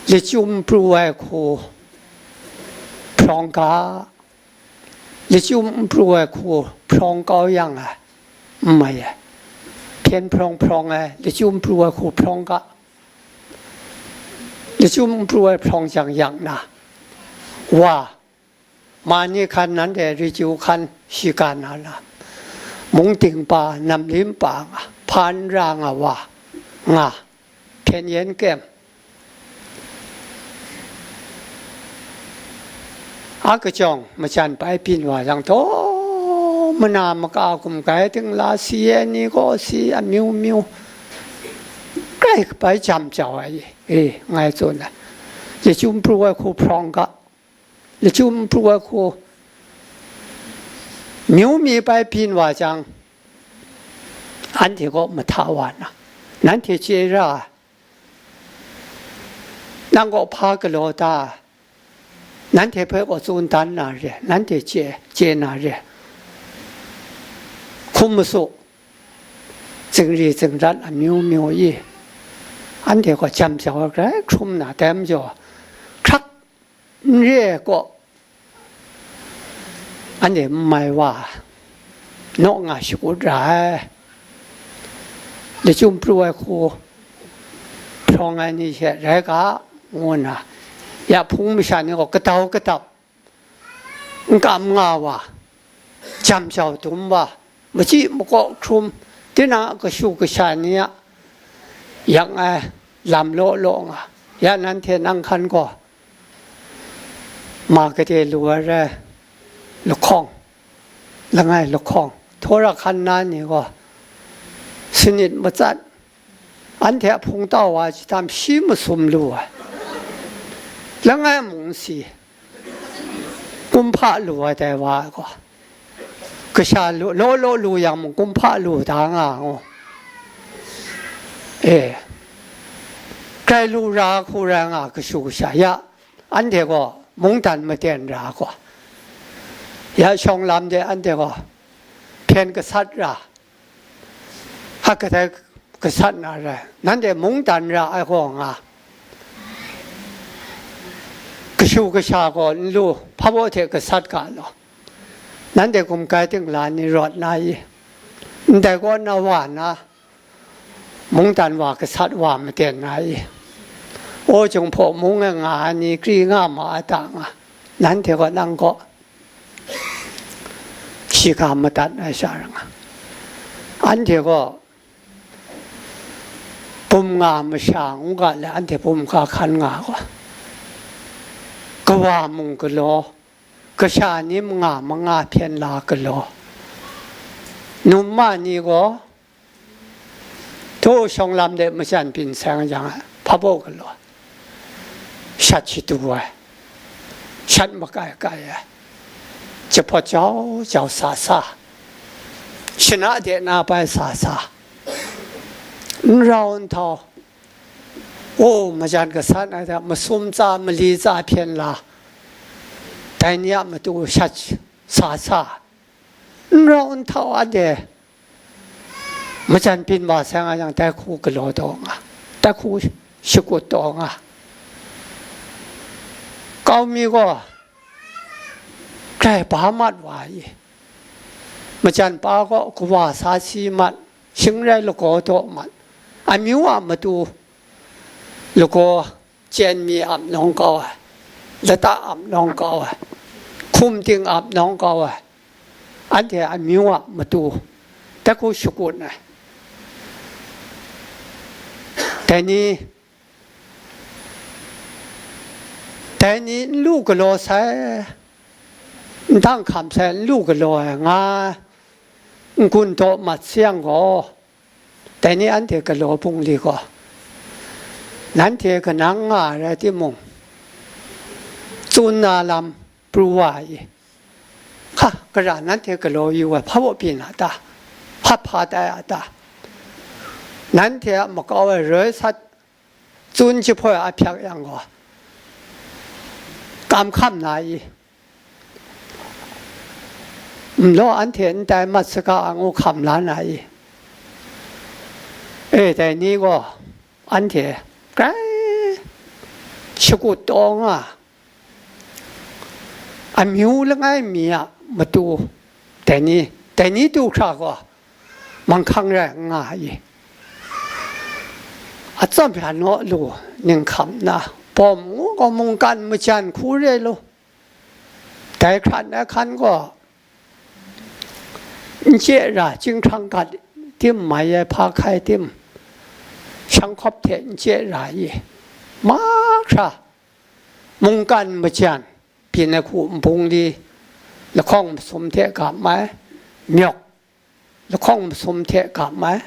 Lachyum pru ai hku hprawng ga, lachyum n pru ai hku hprawng kau yang ai, n mai ai. Hpyen hprawng hprawng ai, lachyum pru ai hku hprawng ga, lachyum pru ai hprawng jang yang na, wa, ma ni hkan nanhte rikyu hkan shiga na lam, mung ting pa, namlim pa nga, hpa n ra nga wa, nga, hpyen yen kem, a kachyawng majan bai byin wa yang, taw mana maka gumgai ting la si ai ni gaw si amyu myu, grai bai jam jau ai, e, ngai tsun ai. Lachyum pru ai hku hprawng ga, lachyum pru ai hku myu mi bai byin wa jang, anhte kaw mahta wa na, nanhte chye ra, nang kaw hpa galaw ta, nanhte hpe kaw tsun dan na re, nanhte chye, chye na re, hkum masu, zingri zingrat amyu myu i, anhte kaw jam jau ai grai hkrum na, dai majaw, hkrak n re ai kaw, anhte n mai wa, naw nga shakut ra ai, lachyum pru ai hku hprawng ai ni she rai ga, ngu nna, ya hpung masha ni gaw kadau kadap, n kam nga wa, jam jau dum wa, machyi makaw hkrum, tinang a kashu kasha ni a yang ai lam law law nga, ya nanhte nang hkan gaw ma gade lu ai rai, lahkawng, langai lahkawng, htawra hkan na ni gaw sanit matsat, anhte a hpung tau wa ai htam shi masum lu ai, langai mung si, kumhpa lu ai dai wa ai gaw, kasha lu, law law lu yang mung kumhpa lu da nga ngu. E, grai lu ra hku rai nga kashu kasha ya, anhte gaw mungdan maten ra gaw, ya shawng lam de anhte gaw hpyen gasat ra, hka kadai gasat na rai, nanhte mungdan ra ai gaw nga, kashu kasha gaw n lu, hpabaw hte gasat ga law, nanhte gumgai ting la ni rawt na i? Ndai kaw na wa na, mungdan wa gasat wa maten na i? Aw, Jinghpaw mung e nga ai ni kri nga ma ai ta nga, nanhte gaw nang gaw shiga madat ai sha rai nga. Anhte gaw bum nga masha ngu ga le, anhte bum ga hkan nga gaw, kawa mung galaw, kasha ni manga manga hpyen la galaw, num ma ni gaw, htaw shawng lam de majan byin seng jang, hpabaw galaw, shat shadu ai, shat makai kai ai, jahpawt jau jau sa sa, shana de na bai sa sa, n rau n htau, o, majan gasat ai hta masum tsa mali tsa hpyen la, dai ni a matu shat sa sa, n rau n htau anhte majan byin wa sai nga yang, dai hku galaw taw nga, dai hku shakut taw nga. Kau mi gaw grai ba mat wa i? Majan pa gaw kawa sa si mat, shing rai lagaw taw mat, amyu a matu lagaw, chyen mi ap nawng kau ai, lata ap nawng kau ai, hkum ting ap nawng kau ai, anhte amyu a matu dai hku shakut ai. Dai ni, dai ni n lu galaw sai, n dang hkam sai, n lu galaw ai nga, n-gun daw mat sayang gaw, dai ni anhte galaw bungli gaw, nanhte kanang nga ai rai timung, tsun na lam pru wa i? Hka, gara nanhte galaw yu ai hpa baw byin a ta? Hpa hpa tai a ta? Nanhte a makau ai roi sat tsun jahpoi a hpyak yang gaw, kam hkam na i? Nlaw anhte n tai mat saga a ngu hkam la na i? E, dai ni gaw anhte grai shakut taw nga, amyu langai mi a matu dai ni Dai ni du hkra gaw, manghkang rai n nga i. Atsam ya naw lu, ning hkam nna, bawm ngu gaw mungkan majan hku re lu. Dai hkran ai hkan gaw, n chye ra, chyinghkrang gat tim mai ai hpa hkai tim, shanghkawp hte n chye ra i. Mahkra, mungkan majan, byin ai hku nbungli, lahkawng masum hte gam ai, myawk lahkawng masum hte gam ai,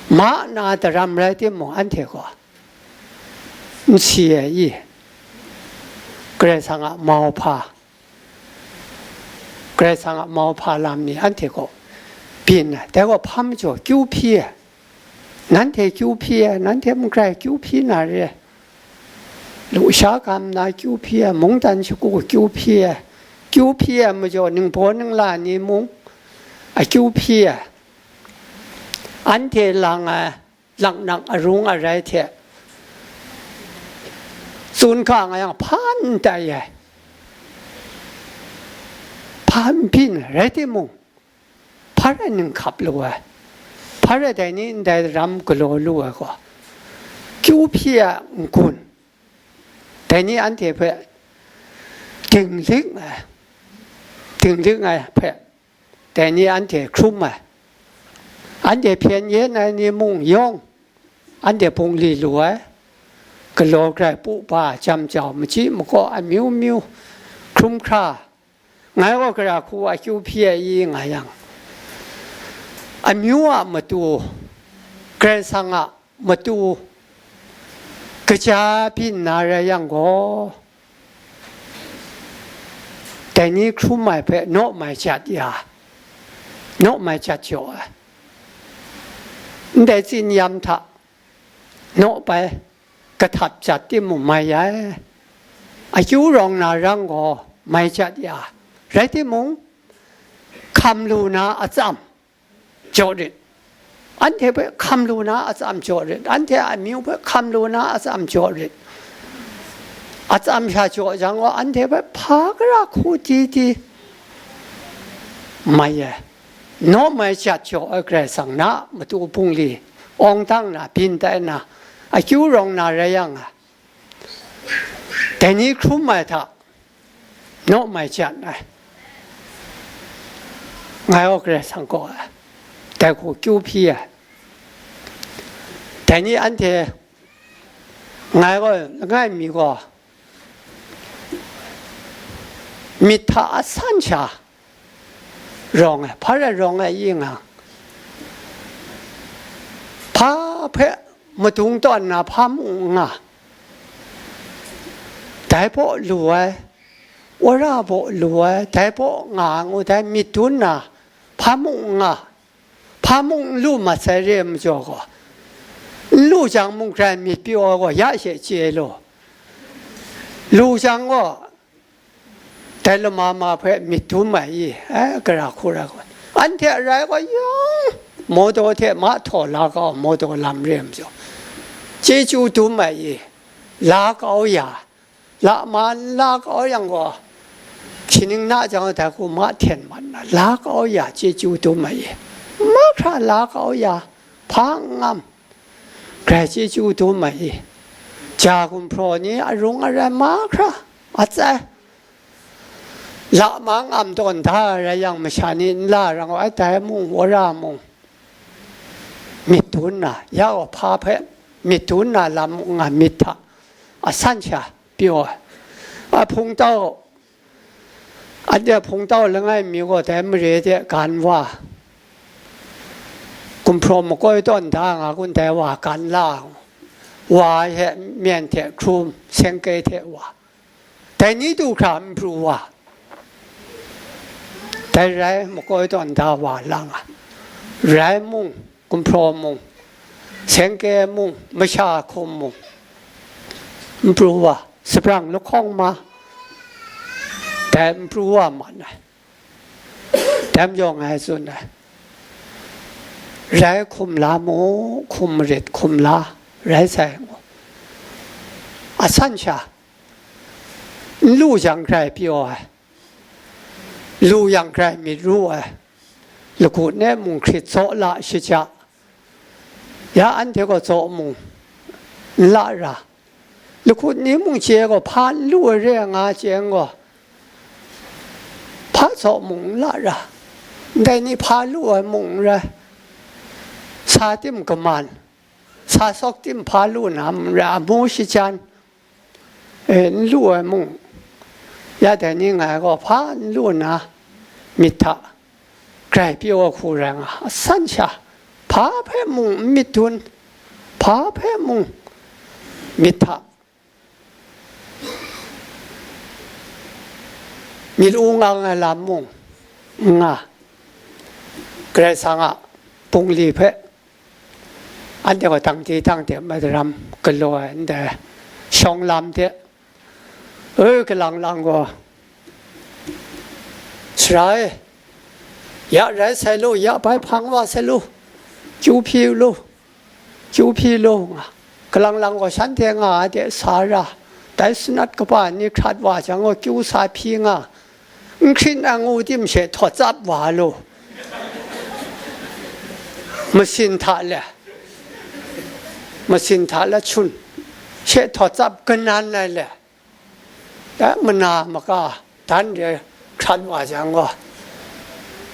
ma na daram rai timung, anhte gaw n si ai i? Karai Kasang a mauhpa, Karai Kasang a mauhpa lam ni anhte gaw byin ai, dai gaw hpa majaw kyu hpyi ai. Nanhte kyu hpyi ai, nanhte mung grai kyu hpyi na re ai. Lusha gam na kyu hpyi ai, mungdan shagu kyu hpyi ai, kyu hpyi ai majaw ningbaw ningla ni mung akyu hpyi ai. Anhte lang ai laknak arung arai hte tsun hka nga yang, hpa n tai ai, hpa n byin ai rai timung, hpa rai ning hkap lu ai, hpa rai dai ni ndai ram galaw lu ai gaw, kyu hpyi a n-gun, dai ni anhte hpe dinglik ai, dinglik ai hpe, dai ni anhte hkrum ai, anhte hpyen yen ai ni mung yawng, anhte bungli lu ai, galaw grai pu ba, jam jau, machyi makaw, amyu myu hkrum hkra, ngai gaw gara hku akyu hpyi ai i nga yang, amyu a matu, Karai Kasang a matu kaja byin na rai yang gaw, dai ni hkrum ai hpe naw mai jat ya, naw mai jat jaw ai, ndai tsin yam hta naw bai kahtap jat timung mai ai, akyu rawng na rang gaw mai jat ya, rai timung, hkam lu na atsam jaw rit. Anhte hpe hkam lu na atsam jaw rit. Anhte a amyu hpe hkam lu na atsam jaw rit. Atsam sha jaw jang gaw, anhte hpe hpa gara hku di di mai ai. Naw mai jat jaw ai Karai Kasang na matu bungli awng dang na, byin tai na, akyu rawng na rai yang a, dai ni hkrum ai hta naw mai jat ai. Ngai gaw Karai Kasang kaw ai, dai hku kyu hpyi ai. Dai ni anhte, ngai gaw langai mi gaw, myit hta asan sha rawng ai, hpa rai rawng ai i nga, hpa hpe madung tawn na hpa mung n nga, dai baw lu ai, wora baw lu ai, dai baw nga ngu, dai myit dun na hpa mung n nga, hpa mung n lu mat sai re ai majaw gaw, n lu jang mung grai myit pyaw ai gaw ya she chye lu, lu jang gaw, dai lama ma hpe myit dum ai i? Ai, gara hku ra gaw, anhte arai gaw yawng mawdaw hte mahtaw la kau, mawdaw lam re ai majaw, chyeju dum ai i? La kau ya, lama n la kau yang gaw, hkying na jang dai hku ma hten mat na, la kau ya chyeju dum ai i? Mahkra la kau ya, hpa n ngam, grai chyeju dum ai i? Ja gumhpraw ni arung arai mahkra a tsai, lama ngam tawn da ai rai yang, masha ni n la rang ai, dai mung wora mung myit dun na, ya gaw hpa hpe myit dun na lam mung nga, myit hta asan sha pyaw ai. A hpungtau, anhte hpungtau langai mi gaw dai mare de gan wa, gumhpraw makoi tawn da nga kun, dai wa gan la, wa hte myen hte hkrum, sengke hte wa, dai ni du hkra n pru wa, dai rai makoi tawn da wa lang a, rai mung, gumhpraw mung, sengke mung, masha hkum mung, n pru wa, saprang lahkawng ma, dai n pru wa man ai. Dai majaw ngai tsun ai, rai hkum la mu, hkum marit hkum la rai sai ngu, asan sha n lu jang grai pyaw ai, lu yang grai myit ru ai, lagut e mung hkrit zaw la shaja, ya anhte gaw zaw mung n la ra, lagut ni mung chye gaw hpa n lu ai re nga chye gaw, hpa zaw mung n la ra, ndai ni hpa lu ai mung n rai, sa tim kaman, sa sawk tim hpa lu na n rai, amu shajan, e, n lu ai mung, ya dai ni ngai gaw hpa n lu na, myit hta grai pyaw ai hku rai nga, asan sha hpa hpe mung n myit dun, hpa hpe mung myit hta myit ung ang ai lam mung n nga, Karai Kasang a bungli hpe anhte gaw tangti tangte madaram galaw ai ndai shawng lam hte, e, kalang lang gaw, sara e, ya rai sai lu, ya bai hpang wa sai lu, kyu hpyi lu, kyu hpyi lu, nga, kalang lang gaw shanhte nga ai de sa ra, dai sanat kaba ni hkrat wa jang gaw kyu sa hpyi nga, n hkrin ai ngu tim she htawt tsap wa lu, masin hta le, masin hta le chun she htawt tsap kanan ai le, dai mana maka dan re hkrat wa jang gaw,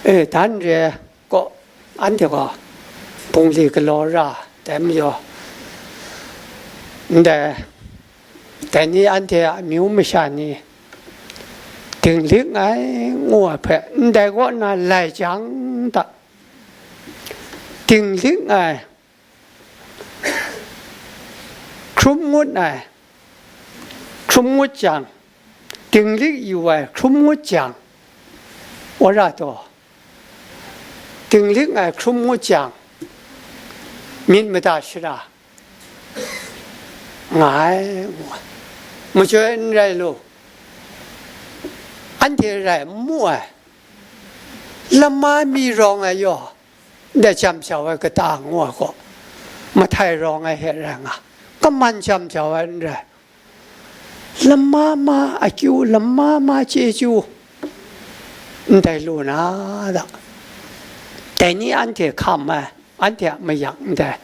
e, dan re kaw, anhte gaw bungli galaw ra, dai majaw, ndai, dai ni anhte a amyu masha ni dinglik ai ngu ai hpe ndai kaw na lai jang ta, dinglik ai, hkrum ngut ai, hkrum ngut jang, dinglik yu ai hkrum ngut jang, wora taw, dinglik ai hkrum ngut jang, myit mada shara nga ai, ngu ai. Majoi n rai lu, anhte rai n mu ai, lama mi rawng ai yaw, ndai jam jau ai kata ngu ai gaw, mahtai rawng ai hte rai nga, kaman jam jau ai n rai, lama ma akyu, lama ma chyeju ndai lu na da, dai ni anhte hkam ai, anhte a mayak ndai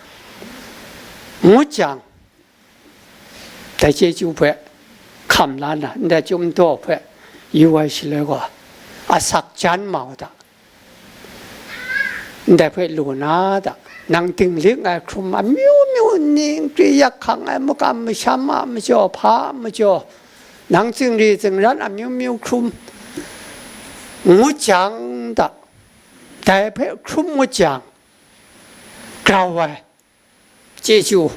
ngut jang, dai chyeju hpe hkam la na, ndai chyum daw hpe yu ai shaloi gaw, asak jan mau da, ndai hpe lu na da, nang dinglik ai hkrum amyu myu ni, nkri yak hkang ai makam masham a majaw, hpa a majaw, nang zingri zingrat amyu myu hkrum ngut jang da, dai hpe hkrum ngut jang, grau ai chyeju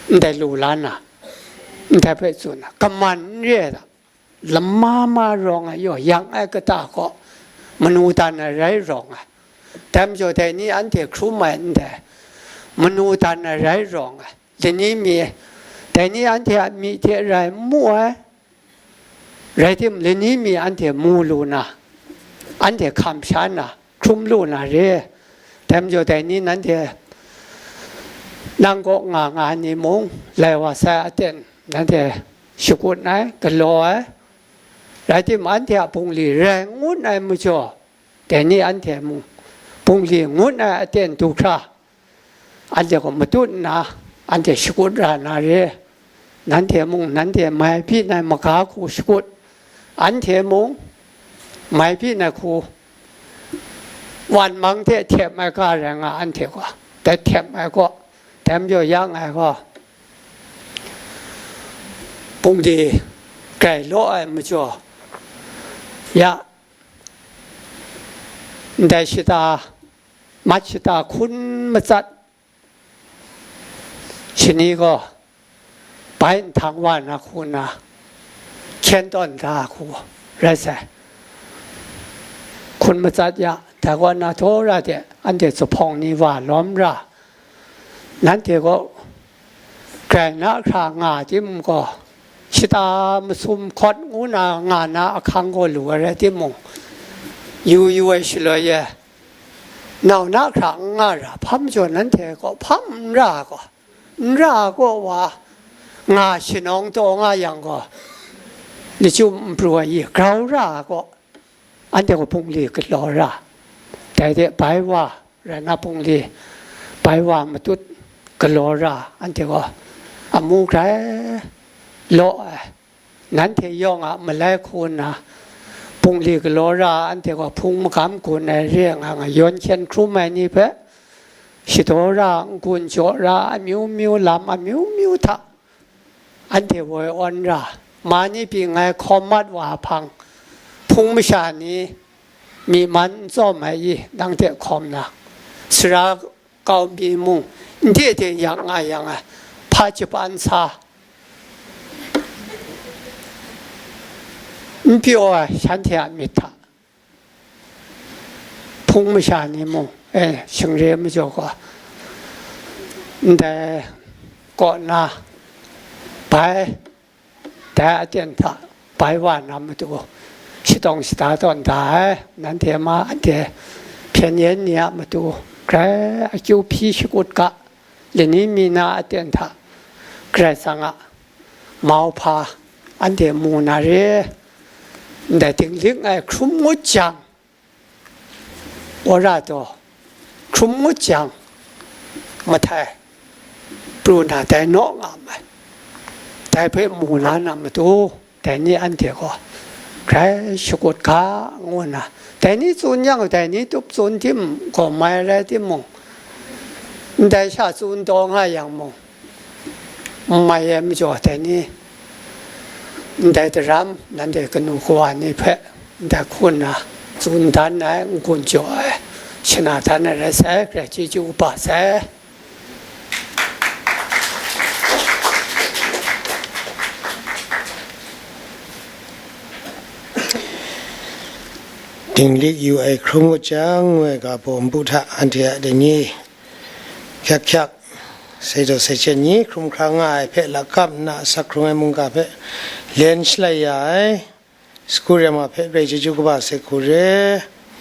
ndai lu la na, ndai hpe tsun na, kaman n re ai hta, lama ma rawng ai yaw, yang ai kata gaw manu dan ai rai rawng ai. Dai majaw dai ni anhte hkrum ai ndai, manu dan ai rai rawng ai. Lani mi, dai ni anhte a myi hte rai n mu ai. Rai tim, lani mi anhte mu lu na, anhte hkam sha na, hkrum lu na re. Dai majaw dai ni nanhte nang kaw nga nga ai ni mung, lai wa sai aten nanhte shakut ai, galaw ai. Rai tim, anhte a bungli rai ngut ai majaw, dai ni anhte mung bungli ngut ai aten du hkra, anhte gaw matut nna, anhte shakut ra na re. Nanhte mung, nanhte mai byin ai maga hku shakut, anhte mung mai byin ai hku, wan mang hte htep ai ga rai nga, anhte gaw dai htep ai gaw, dai majaw ya nngai gaw, bungli grai law ai majaw, ya, ndai shata, mat shata hkun matsat shani gaw, bai nhtang wa na hku na, hkyen tawn da hku rai sai. Hkun matsat ya, dai kaw na, daw ra de, anhte zuphpawng ni wa lawm ra, nanhte gaw grai na hkra nga tim gaw, shata masum hkawt ngu na nga na ahkang gaw lu ai rai timung, yu yu ai shaloi e, nau na hkra n nga ra, hpa majaw nanhte gaw hpa n ra gaw, n ra gaw wa, nga shanawng taw nga yang gaw, lachyum n pru ai i grau ra gaw, anhte gaw bungli galaw ra, Dai de bai wa rai na, Pungli bai wa matut galaw ra, anhte gaw amu grai law ai. Nanhte yawng a malai hku nna, Pungli galaw ra, anhte gaw hpung magam gun ai re nga nga, yawn hkyen hkrum ai ni hpe, shadaw ra, n-gun jaw ra, amyu myu lam amyu myu hta anhte woi awn ra, ma ni pyi ngai hkawm mat wa hpang, hpung masha ni myi man n tsawm ai i, nang hte hkawm na, sara kau mi mung, n de de yak nga yang ai, hpa jaban sa n pyaw ai shanhte a myit hta, hpung masha ni mung, e, shingre majaw gaw, ndai kaw na bai, dai aten hta bai wa na matu, shadawng shada tawn da ai, nanhte ma anhte hpyen yen ni a matu, grai akyu hpyi shakut ga, lani mi na aten hta Karai Kasang a mauhpa anhte mu na re, ndai dinglik ngai hkrum ngut jang, wora taw, hkrum ngut jang, mahtai pru na dai naw nga mai, dai hpe mu la na matu, dai ni anhte gaw grai shakut ga, ngu nna, dai ni tsun yang, dai ni tup tsun tim gaw mai rai timung, ndai sha tsun taw nga yang mung, n mai ai majaw, dai ni ndai daram nanhte kanu kawa ni hpe ndai hku nna tsun dan ai, n-gun jaw ai, shana dan ai rai sai, grai chyeju kaba sai. Dinglik yu ai hkrum ngut jang, ngu ai ga baw npu hta anhte a dai ni hkyak hkyak, seidaw seichyen ni hkrum hkra nga ai hpe lakap nna, asak hkrung ai mungga hpe len shalai ya ai, Sagu Rema hpe grai chyeju kaba sai hku re.